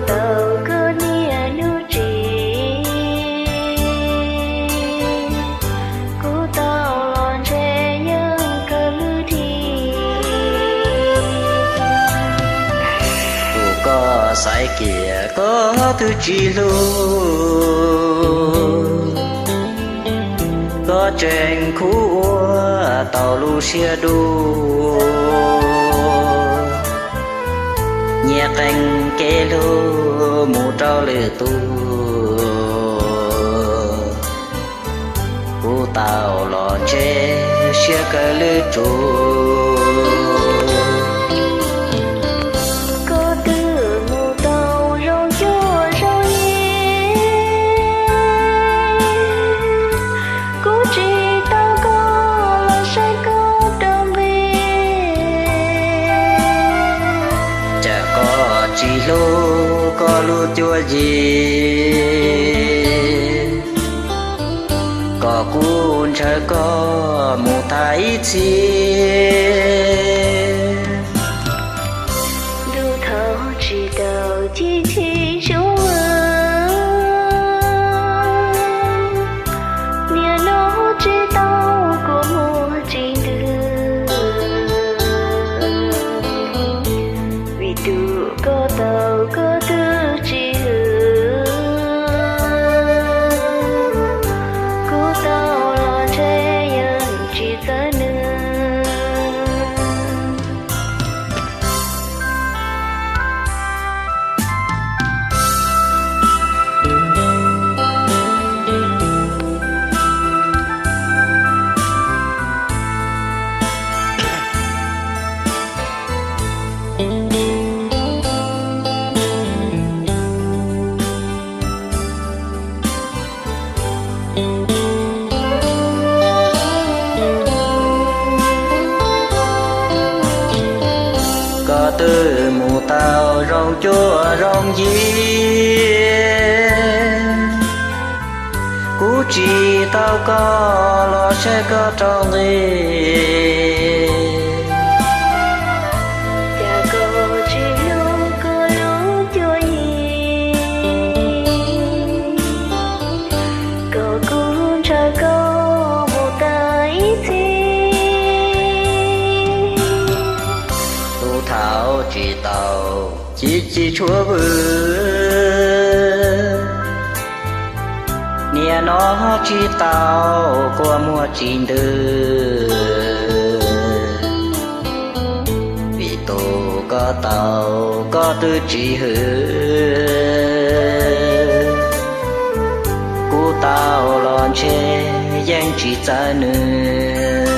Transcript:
Tau koj niaj hnub tsis, kuv tau los ntshe yeej kawg lwm dhim. Tus koj xaiv kiag koj twb tsis hlub, koj tseem khub ua tau lub siab dub. Nyias qee kev hlub mus rau lwm tus, kuv tau los ntshe siab kawg lwm tus. Koj twb mus tau zoo cuag zoo yig, kuv tsis tau koj los saib koj rau nqi. Cas koj tsis hlub koj lub cuab yig, kom kuv ntshaw koj mus tag ib txhis. Ntuj thaum tsis tau cib tsis tshua, niaj hnub tsis tau kua muag tsis ntws. Vim tus koj tau koj twb tsis hwm, kuv tau los ntshe yeej tsis txawv nws. Koj twb mus tau zoo cuag zoo yig, kuv tsis tau koj los saib koj rau nqi. Cas koj tsis hlub koj lub cuab yig, kom kuv ntshaw koj mus tag ib txhis. Tus thaum tsis tau cib tsis tshua vwm, niaj hnub tsis tau kua muag tsis ntws. Vim tus koj tau koj twb tsis hwm, kuv tau los ntshe yeej tsis txawv nws.